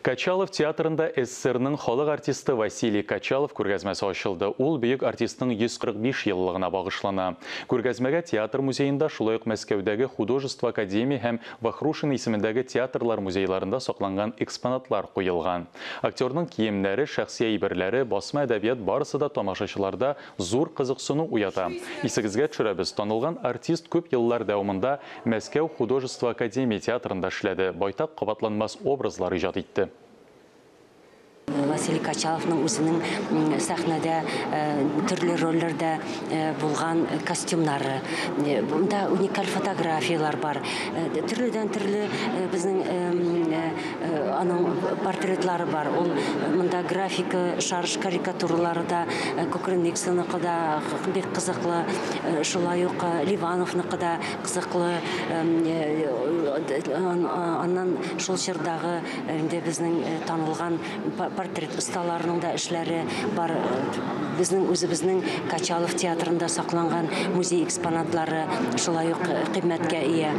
Качалов театрында СССРның халык артисты Василий Качалов күргәзмәсе ачылды. Ул бөек артистның 145 еллыгына багышлана. Күргәзмәгә театр музеенда, шулай ук Мәскәүдәге Художество академия һәм Вахрушин исемендәге театрлар музейларында сакланган экспонатлар куелган. Актерның киемнәре, шәхси әйберләре, басма әдәбият барысы да тамашачыларда зур кызыксыну уята. Исегезгә төшерәбез, танылган артист күп еллар дәвамында Мәскәү Художество академия театрында эшләде, байтак кабатланмас образлар иҗат итте. Василий Качаловның үзенең сәхнәдә төрле рольләрдә булган костюмнары, монда уникаль фотографияләр бар. Төрледән төрле безнең аның портретлары бар. Ул монда графика, шарж карикатуралары да, Кукрыниксыныкы да бик кызыклы, шулай ук Ливановныкы да кызыклы. Аннан шул чордагы инде безнең танылган портрет осталарының да эшләре бар. Безнең үзебезнең Качалов театрында сакланган музей экспонатлары шулай ук кыйммәткә ия.